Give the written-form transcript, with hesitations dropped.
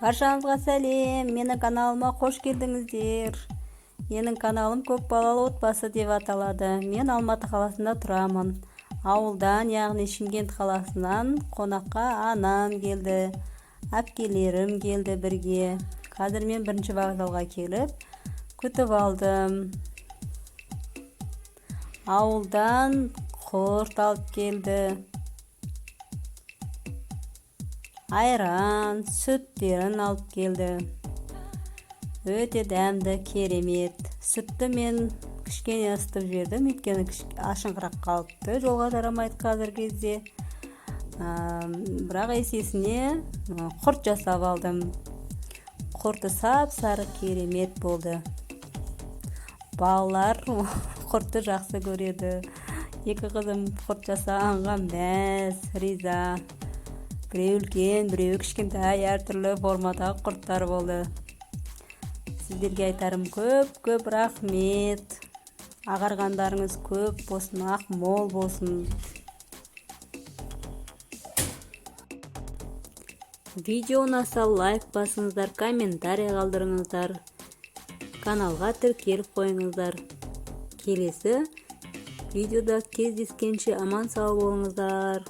Баршаңызға сәлем! Менің каналыма қош келдіңіздер! Менің каналым «Көп балалы отбасы» деп аталады. Мен Алматы қаласында тұрамын. Ауылдан, яғни Шымкент қаласынан қонаққа анам келді, әпкелерім келді бірге. Қазір мен бірінші вокзалға келіп, күтіп алдым. Ауылдан құрт алып келді, айран, сүттерін алып келді. Өте дәмді, керемет. Сүтті мен кішкене ысытып жібердім, өйткені ашыңқырап қалыпты, жолға жарамайды қазіргі кезде. Бірақ есесіне құрт жасап алдым. Құрты сап сары, керемет болды. Балалар құртты жақсы көреді. Екі қызым құрт жасағанға мәз, риза. Біреуі үлкен, біреуі кішкентай, әртүрлі формадағы құрттар болды. Сіздерге айтарым: көп көп рахмет! Ағарғандарыңыз көп болсын, ақ мол болсын! Видео ұнаса, лайк басыңыздар, комментарий қалдырыңыздар, каналға тіркеліп қойыңыздар. Келесі видеода кездескенше аман сау болыңыздар!